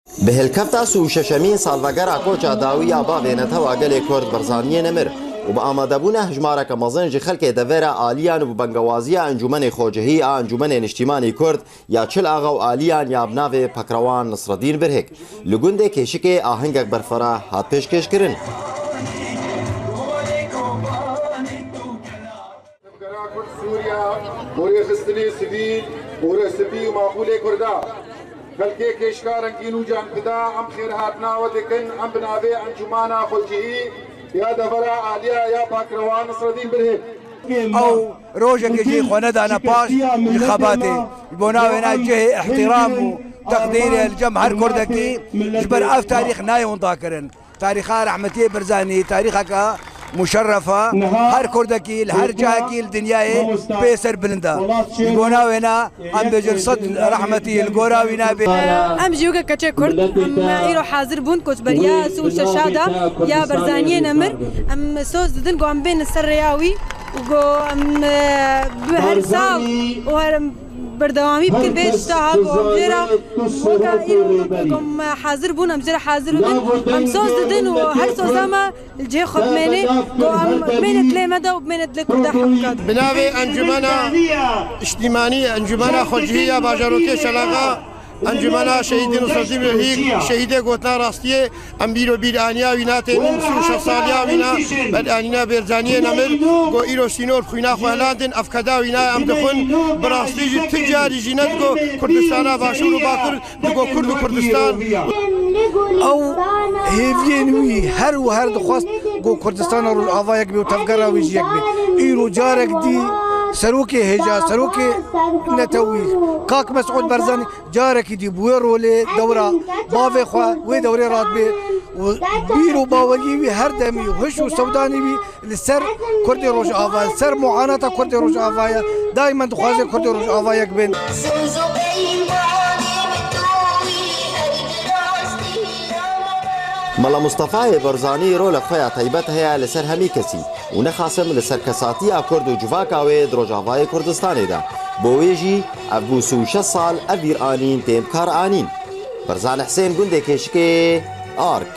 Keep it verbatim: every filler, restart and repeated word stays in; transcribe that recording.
Bi hilkefta sî û şeşemîn salvegera koça dawî ya bavê netewa gelê Kurd Barzaniyê Nemir û bi amadebûna hejmareke mezin ji xelkê devera aliyan û bi bengewaziya Encûmenê Xwecihî a Encûmenê Niştîmanî Kurd ya Çil Axa û aliyan ya bi navê Pekrewan Nisredîn Birhik li gundê Kêşikê ahengek berfira hat pêşkêşkirin. Tevgera Kurd Sûriya, bi rêxistinê sivîl û rêspî û maqûlê Kurda. Xelkê Kêşika rengîn û canfida, em xêrhatina we dikin, em bi navê Encûmana Xwecihî ya devera aliya ya Pakrewan Nisredîn Birhik. Ew rojekê jî xwe nedane paş ji xebatê. Ji bo navê na cihê îhtîram û teqdîrê li cem her Kurdekî ji ber ev tarîx nayê winda kirin. Tarîxa rehmetiyê Barzanî, tarîxeke muşerref e. Her Kurdekî li her cihekî li dinyayê pê ser bilind e. Ji bo navê na em bêjin sed rehmetî li gora wî nabe. Em jî weke keçê Kurd, em îro hazir bûn koçberiya sî û şeşa de ya Barzaniyê Nemir. Em soz didin ku em bên ser rêya wî û ku em, e, bi her sax û her berdewamî bikin vê tişta ha ku em jê re weke îro weke ku em hazir bûn, em jê re hazir bibin. Em soz didin û her soza me li cihê xwe bimêne ku em bimêne dilê me de û bimêne dilê Kurda hemûka de. Bi navê Encûmena Niştîmanî, Encûmena Xwecihî ya Bajarokê Çil Axa, Encûmena Şehîdê Nisredîn Birhîk, şehîdê gotina rastiyê, em bîro bîraniya wî natênin, sî û şeş saliya wîna bedanîna Barzaniyê Nemir, ku îro sînor xwîna xwe hilandin, ev keda wîna em dixwin, bi rastî jî tu carî jî ne digo Kurdistana Başûr û Bakur, digo Kurd û Kurdistan. Ew hêviyên wî her û her dixwest ku Kurdistana Rojava yek bê û tevgera wî jî yek bê. Îro carek dî serokê hêja, serokê netewî, Kak Mesûd Barzanî, carekî dî bi wê rolê dewra bavê xwe wê dewrê radibê û bîr û baweriyê wî her demî û hiş û sewdanî wî li ser Kurdê Rojava, li ser muanata Kurdê Rojava ye. Daîmen dixwaze Kurdê Rojava yek bên. Mela Mustefayê Barzanî rola xwe ya taybet heye li ser hemî kesî û nexasim li ser kesatiya Kurd û civaka wê di Rojavayê Kurdistanê de. Bo wê jî ev bû sî û şeş sal ev bîranîn tên bi kar anîn. Barzan Husên, Gundê Kêşikê, Ark.